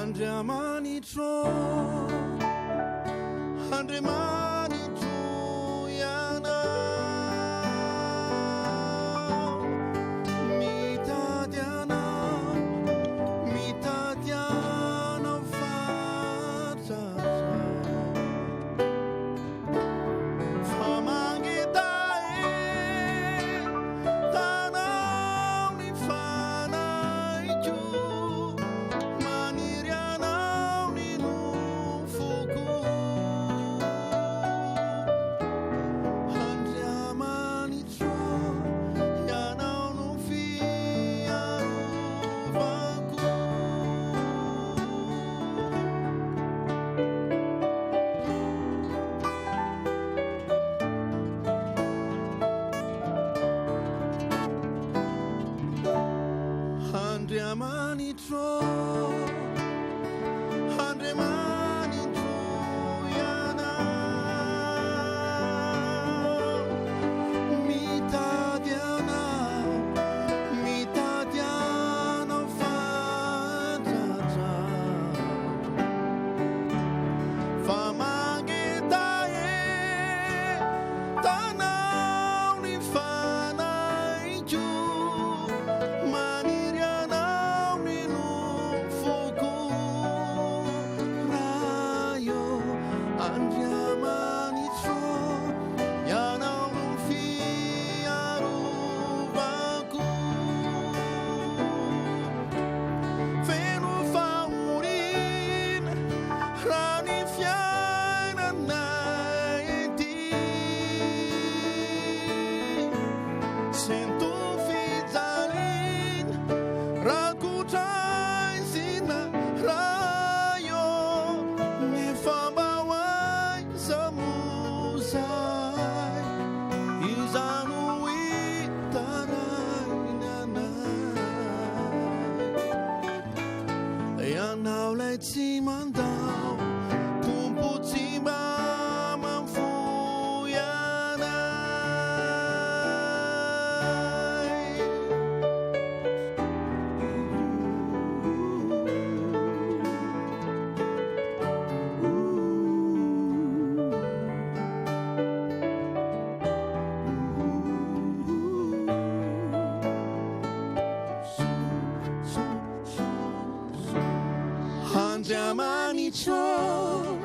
Andriamanitro, Andriamanitro ianao, mitady anao, mitady anao fatratra. Fa mangetahe tanao ny fanahiko, maniry anao ny nofoko. Andriamanitro, Ianao no fiarovako. Andriamanitro, Andriamanitro Ianao, mitady Anao, mitady Anao fatratra. Fa mangetaheta Anao ny fanahiko, maniry Anao ny nofoko. Ray ô, Andriamanitro, Ianao no fiarovako. Feno fahoriana raha ny fiainana ety. Sento fijaliana rakotra aizina Ray ô, nefa mba ho aiza moa izahay? Iza no hitaraina anay? Ianao ilay tsy mandao, Tompo tsy mba mahafoy anay. Andriamanitro.